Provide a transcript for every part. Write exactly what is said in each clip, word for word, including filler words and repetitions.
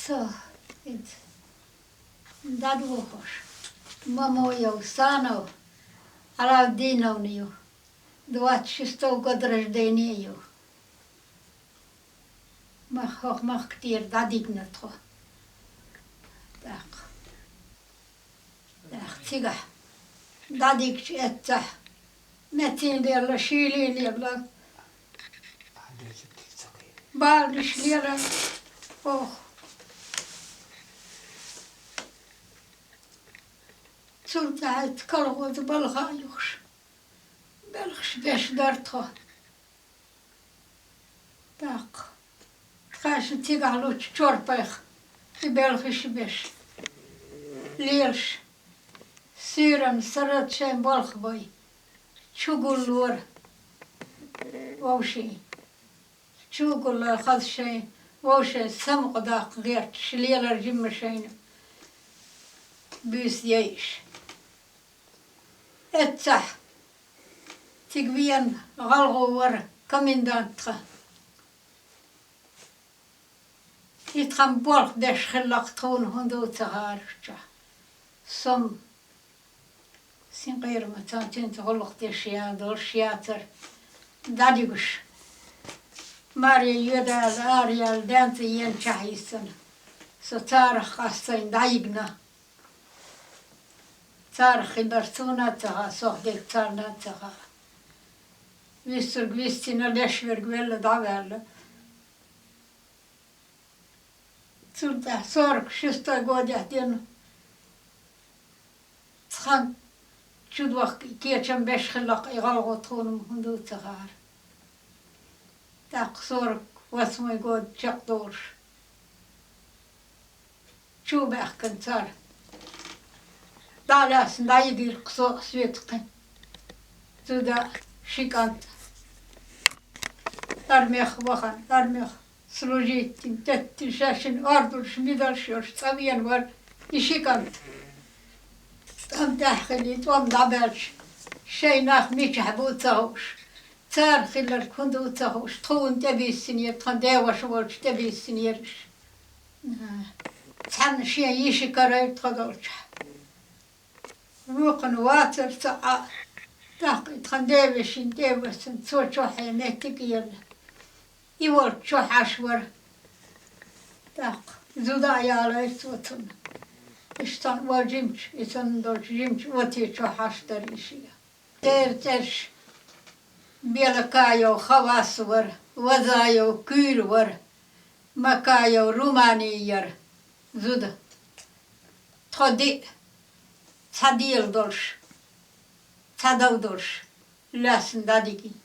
То, ит, дадвохош. Мамоев Санов, Алавдиновнию. Двадцать шестого года рождения ю. Мах, хох мах ктир дадигна тхо. Так. Ах, цигахь дӀадигча эццахь, мецийн лелла, шийлин лелла, балнаш лела, ох, цул тӀаьхьа колхоза балха а юхуш, белхаш беш дара тхо. ТӀаккха тхаьшна цигахь лучу чорпайх и белхаш беш, лелаш, суьйранна саррат шайн болх бой, чу гуллора вовшийн. Чу гулло хаза шайн вовшийн самукъа даккха гӀерташ, лелар жимма шайна буьйса яйиш. Эццахь цига веана гӀалгӀа вара комендант тхан. И тхан болх беш хилла-кх тхуна, хӀун ду ца хаарча. Со-м синкъерама цхьаьна цуьнца гӀуллакх деш ян долуш яцара, дӀадигуш. Маре йоьдала, араяьлла, денца енчахь йиссина. Со царах къастийна дӀайигна. Царах хилар суна а ца хаьа, сох дерг царна а ца хаьа. Вуьссург виссина, леш верг велла, дӀаваьлла. Цул тӀаьхьа сорок шестой годехь дина цхьана чудохка кечам беш хилла-кх и гӀалгӀа тхуна, хӀун ду ца хаьара. ТӀаккха сорок восьмой год чекхдолуш. Чу баьхкина цара. ДӀа а лаьцна, дӀайигира-кх со а, Светакхин зуда, ши кӀант. Армех вахана, армех служить дина, теттина, шаьшшинна орденаш, медалш йолуш цӀа веана вара и ши кӀант. ТӀом тӀехь хилла, тӀом дӀабаьлча, шайн нах мичахь бу ца хууш, цара хилларг хӀун ду ца хууш, тхуна тӀебиссинера, тхан ден ваша волчу тӀебиссинера уьш. Цхьаьна шен йиши карайра тхо долчохь. Вукхана вацара цхьаъ, тӀаккха и тхан ден вешин тӀе а ваьссина, цо чохь меттиг а елла. И волчу чохь Ӏаш вара. ТӀаккха зуда а ялайра цо цунна. Иштта цхьана вара жимчу, и санна долчу жимчу оте чохь Ӏаш дара и шен. Церан цӀераш: Белакаев Хавас вара, Вазаев Куьйра вара, Макаев Румани яра зуда. Тхо диъ, цхьа дела долуш, цхьа дов долуш, лаьцна дӀадигина.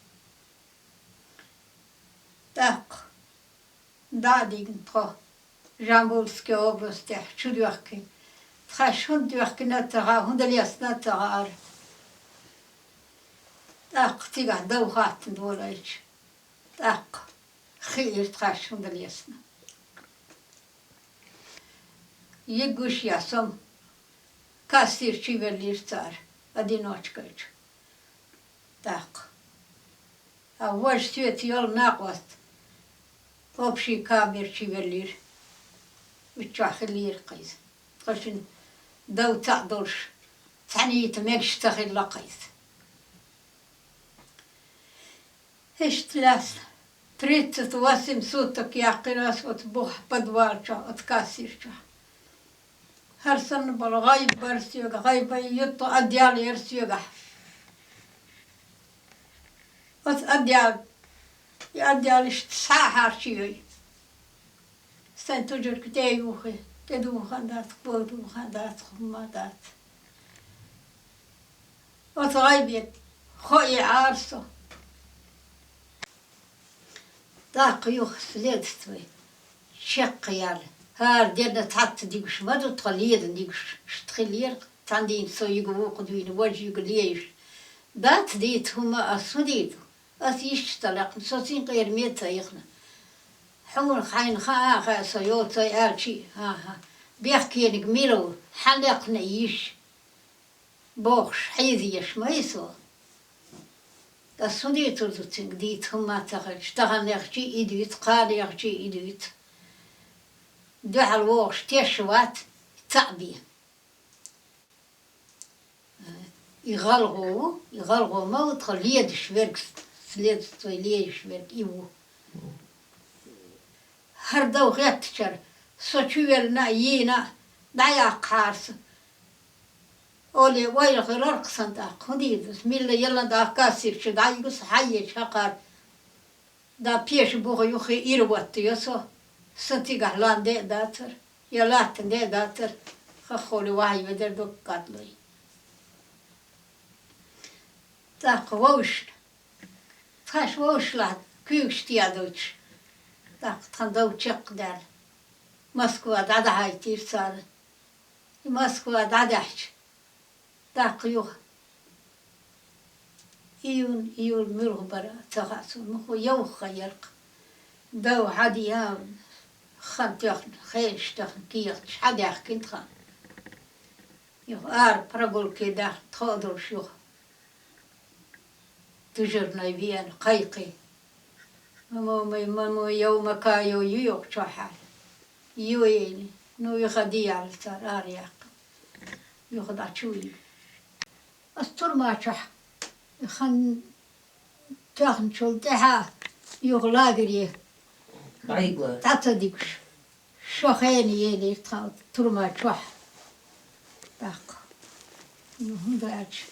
ТӀаккха дӀа а дигна тхо Жамбулский областехь чу доьхкина. Тхаьш хӀунда доьхкина а ца хаьа, хӀунда лецна а ца хаьара. ТӀаккха цигахь дов хаттина долуьйтуш, тӀаккха хиира тхаьш хӀунда лецна. Йиггуш я со-м, кассир чу веллера цара, одиночкой чу. ТӀаккха. А важа соьца йолу накъост общий камер чу веллера. Уьш чохь хиллера-кх иза. Тхо шина дов цхьаъ долуш, цхьаьна йита мегаш ца хилла-кх иза. Иштта лаьцна тридцать восемь суток яьккхира ас оцу буха подвал чохь, оцу кассир чохь. ХӀара санна болу гӀайба бара соьга, гӀайбан ютту одеял яра соьгахь. Оцу одеял, и одеял иштта схьа а хьарчийой. Сайн тужург тӀе юхи, тӀедуха дац, кхо духа дац, хӀумма дац. Оцу гӀайбе хо и Ӏара со. ТӀаккха юха следствие чекхъяьлла, хӀара дерна цхьацца дигуш ма ду, тхо ледана дигуш, иштта хиллера, цхьана дийнахь со йига вукху дуьйна, важа йига леюш. Дац дийца хӀума, ас хӀун дийр ду? Ас йиш ца лекхна, со синкъераме ца яхна. Хьуна хьайна хаа а хаьа со йоцу аьлчи, хӀан-хӀа, бехкениг мила ву, хьан лекхна йиш? Бохуш, хьийза еш ма ю со. Ас хӀун дийцур ду цуьнга, дийца хӀумма ца хилча, тахана яхчий и дуьйцу, кхана яхчий и дуьйцу. Дуьхьал вогӀуш теш вац, цаӀ бен. И гӀалгӀа ву, и гӀалгӀа ма ву, тхан ледаш верг, следствие ледаш верг и ву. ХӀара дов гӀеттачара, со чу велла а, йийна а, дӀаяккхахьара со. Оле, вайла хиларх сан тӀаккха, хӀун дийр ду со, милла елла даккха сирчу дӀайгу со, хьайечу хьакхар. Да пеша буха юххе ира ватта йо со. Сан цигахь лан де а дацара, я латтан де а дацара, хаххоли вахьа ведар дог кадлой. ТӀаккха вовшна. Тхаш вовшалахь куьйгаш тӀе а дойтуш. ТӀаккха тхан дов чекхдаьлла. Москва дӀадахьайтийра цара. И Москва дӀадаьхьча, тӀаккха юха. Июнь, июль муьлха бара ца хаьа суна, муха йовха хан ялкха. Дов хьадиа, хан тоьхна, хенаш тоьхна кехаташ хьадаьхкина тхан. Юха ара прогулке даьхна тхо а долуш юха. Дежурной веана кхайкхий. Мамо, май, мамо, йов, макайо ю йоху чохь аьлла. Ю эли. Ну, юха дияьлла цара ара яккха. Юха дӀа чу вийна. Ас турма чохь хан тоьхначул тӀаьхьа юха лагере дӀа ца дигуш. Шо хена елира тхан турма чохь. ТӀаккха. Ну, хӀунда аьлча,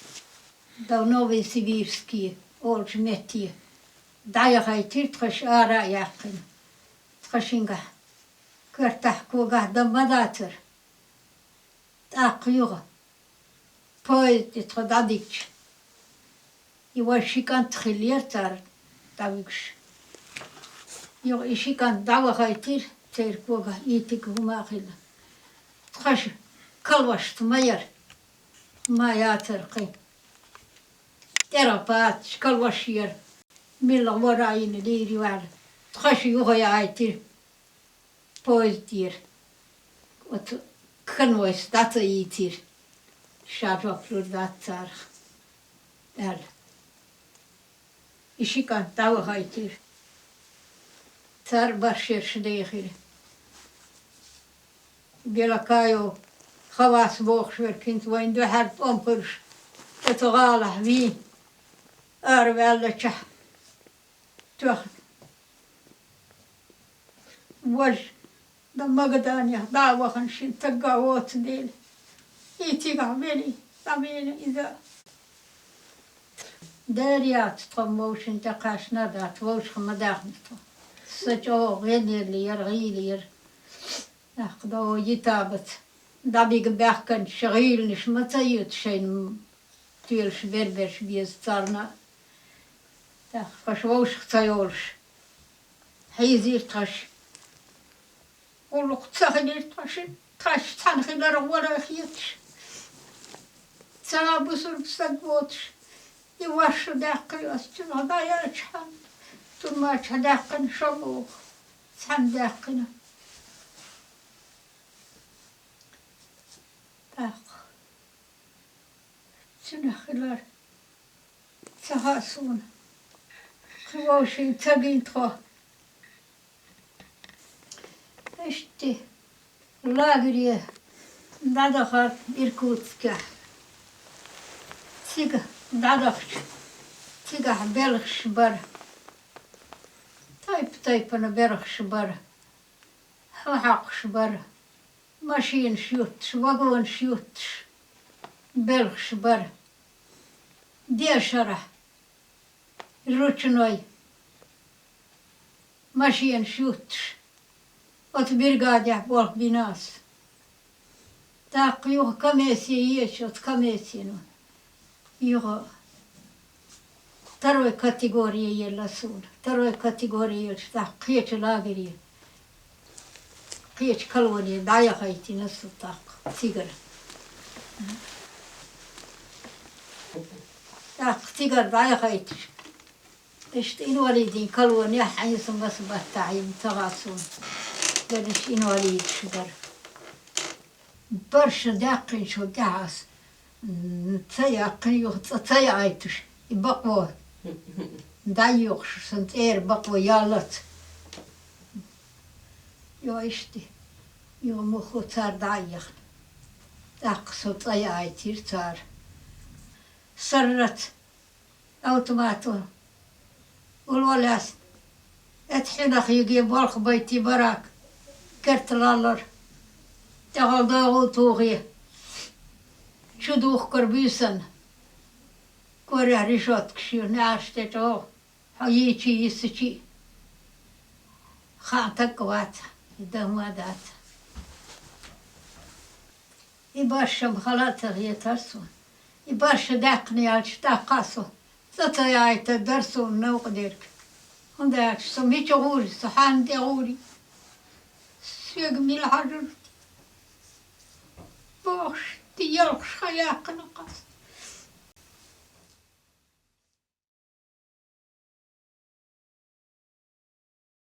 да Новосибирске олучу метте дӀаяхийтира тхаш ара а яьккхина. Тхан шингахь коьртахь когахь дан ма дацара. ТӀаккха юха поезде тхо дӀадигча, и вай ши кӀант хиллера цара дӀавуьгуш. Юха и ши кӀант дӀавахийтира, церан когахь итиг хӀума а хилла. Тхаша калвашца ма яра, ма яцара кхин. ТӀера паташ калваш яра, милла вара а йина лийр ю аьлла. Тхаша юха яийтира. Поездера. Оцу конвойс дӀа ца ийцира. Ша жоп лур дац царах, аьлла. И ши кӀант дӀавахийтира. Цара баршерш дехира. Белокаев Хавас бохуш верг хӀинца вайна дуьхьал тӀом хуьлуш, оцу гӀалахь вийна, араваьллачохь тоьхна. Важа, дан Магаданехь дӀа а вахана шен тагга воцу дела. И цигахь велий, дӀавелий иза. Дера яц тхо вовшийн тӀе кхаьчна а дац, вовшах ма даьхна тхо. Сан чӀогӀа гӀелъеллера, гӀийлера. ТӀаккха до йитабаца. ДӀабига баьхканчу гӀийланаш ма ца йоьду шайна. Тоьлуш берберш беза царна а. ТӀаккха тхаша вовшах ца йолуш, хьийзийра тхаша. ГӀуллакх ца хилира тхаьшна, тхаьш цхьаьна хиларх вара хеташ. Цхьа бусург стаг воцуш, и ваша даьккхина ас цуьнах дӀаяьлчхьана, турмачохь даьккхина шо боху, цхьаьна даьккхина. ТӀаккха. Цуьнах хилар ца хаьа суна. Кхин вовшийн ца гина тхо. Иштта лагере дӀадахар Иркутскехь. Цига дӀадахча, цигахь белхаш бара. Тайп-тайпана белхаш бара. Хьо хьокхуш бара, машинаш юттуш, вагонаш юттуш, белхаш бара. Дешарахь, ручной машинаш юттуш, оцу бригадехь болх бина ас. ТӀаккха юха комиссия еча, оцу комиссино юха второй категория елла суна. Второй категория елча, тӀаккха кхечу лагере, кхечу колоне дӀаяхийтина со тӀаккха цигара. ТӀаккха цигара дӀаяхийташ, иштта инвалидийн колонехь хьийза маса баттахь йина ца хаьа суна. Берриш инвалидаш бара. Барша даьккхинчул тӀаьхьа ас, м, ца яьккхина, юха цӀа ца яийтуш, и бакъо дӀайохуш, сан цӀера бакъо яллалц. Йо, иштта. Юха муху цар дӀа а яхна. ТӀаккха со цӀа яйтира цара. Саррац автомато улвалаьцна. Эт хьинах йиге болх байтий барак, керта лаллар, тӀехьал догӀу тухе, чу духкар буьйсанна. Корехь решёткаш ю, наьраш тӀе чӀогӀа, хьо йийчи йиссачи. Хаан таг вац, и дан ма дац. И башшам хала а ца хетар суна. И башша даьккхина яьлча, тӀаккха а со цӀа ца яйтар дар суна новкъа дерг. ХӀунда аьлча со мича гӀури, со хьанна тӀе гӀури. Соьга мила хьажар. Бохуш, ди ялхаш ха яьккхина кхас.